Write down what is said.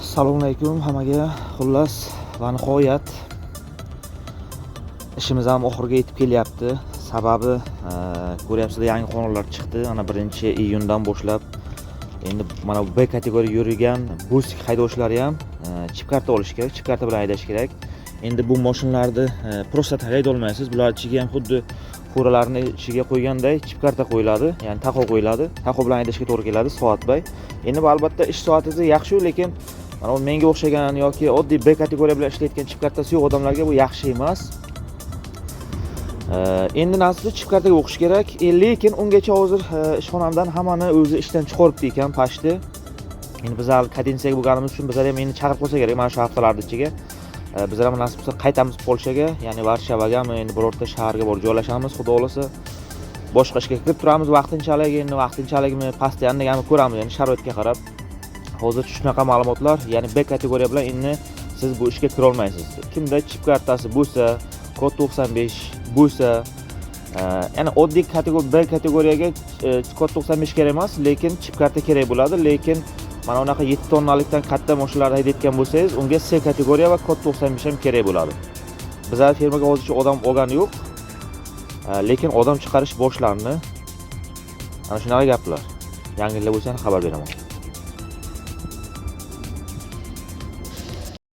Assalomu alaykum hammaga. Xullas, va nihoyat ishimiz ham oxiriga yetib kelyapti. Sababi, ko'ryapsizlar, yangi qonunlar chiqdi. Mana 1-iyundan boshlab endi mana bu B kategoriya yurgan busik haydovchilari ham chip karta olish kerak, chip karta bilan haydash kerak. Endi bu mashinalarni просто так haydolmaysiz. Bular ichiga ham xuddi furalarni ichiga qo'yganday chip karta qo'yiladi, ya'ni taxo qo'yiladi. Taxo bilan haydashga to'g'ri keladi soatbay. Endi bu albatta ish soatingizni yaxshi, lekin mana bu menga o'xshagan yoki oddiy B kategoriya bilan ishlayotgan, chip kartasi yo'q odamlarga bu yaxshi emas. Endi nasibda chip kartaga o'qish kerak. Lekin ungacha hozir ishxonamdan hammani o'zi ishdan chiqaribdi ekan почти. Endi biz hali kadensiyaga bo'lganimiz uchun bizlar ham endi chaqirib qolsa kerak mana shu haftalarni ichiga. Bizlar ham nasib bo'lsa qaytamiz Polshaga, ya'ni Varshavagami, endi birorta shaharga borib joylashamiz, xudo xohlasa. Boshqa ishga kirib turamiz vaqtinchalik, endi vaqtinchalikmi, постоянныйmi ko'ramiz, ya'ni sharoitga qarab. Hozir shunaqa ma'lumotlar, ya'ni B kategoriya bilan endi siz bu ishga kira olmaysiz. Kimda chip kartasi bo'lsa, kod 95 bo'lsa, ya'ni oddiy kategoriya B kategoriyaga kod 95 kerak emas, lekin chip karta kerak bo'ladi. Lekin mana unaqa 7 tonnalikdan katta mashinalarni haydayotgan bo'lsangiz, unga C kategoriya va kod 95 ham kerak bo'ladi. Bizlar firmaga hozircha odam olgani yo'q. Lekin odam chiqarish boshlandi. Mana shunaqa gaplar. Yangiliklar bo'lsa xabar beraman.